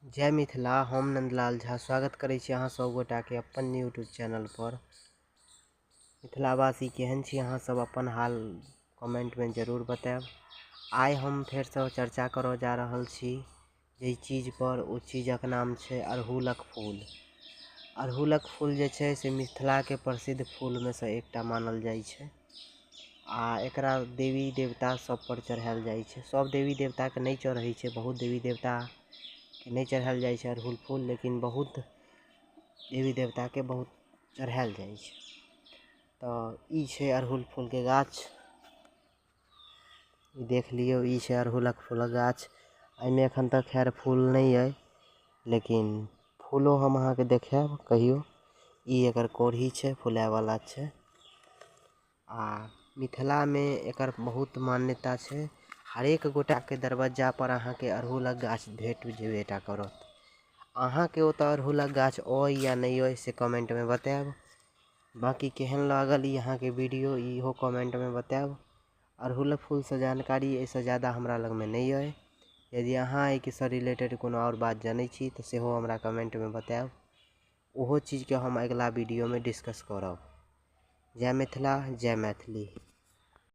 जय मिथिला। हम नंदलाल झा स्वागत करै छी अहाँ सब गोटाके अपन यूट्यूब चैनल पर। मिथिलावासी केहन छी अहाँ सब, अपन हाल कमेंटमे जरूर बतायब। आइ हम फेरसँ चर्चा करऽ जा रहल छी जाहि चीज पर, ओ चीजक नाम छै अड़हुलक फूल। अड़हुलक फूल जे छै से मिथिलाके प्रसिद्ध फूलमे सँ एकटा मानल जाइ छै आ एकरा देवी देवता सब पर चढ़ायल जाइ छै। सब देवी देवताके नहि चढ़ै छै, बहुत देवी देवताके नहि चढ़ायल जाइ छै अड़हुल फूल, लेकिन बहुत देवी देवताके बहुत चढ़ायल जाइ छै। तऽ ई छै अड़हुल फूलके गाछ, ई देख लियौ, ई छै अड़हुलक फूलक गाछ। एहिमे एखन तक खैर फूल नहि अइ, लेकिन फूलो हम अहाँके देखायब कहियो। ई एकर कोढ़ी छै, फुलायवला छै। आ मिथिलामे एकर बहुत मान्यता छै। हरेक गोटाके दरवज्जा पर अहाँके अड़हुलक गाछ भेट जेबेटा करत। अहाँके ओतऽ अड़हुलक गाछ अइ या नहि अइ से कमेंटमे बतायब। बाँकी केहन लागल ई अहाँके वीडियो, इहो कमेंटमे बतायब। अड़हुलक फूलसँ जानकारी एहिसँ ज्यादा हमरा लगमे नहि अइ। यदि अहाँ एहिसँ रिलेटेड कोनो आओर बात जनै छी तऽ सेहो हमरा कमेंटमे बतायब, ओहो चीजके हम अगिला वीडियोमे डिस्कस करब। जय मिथिला, जय मैथिली।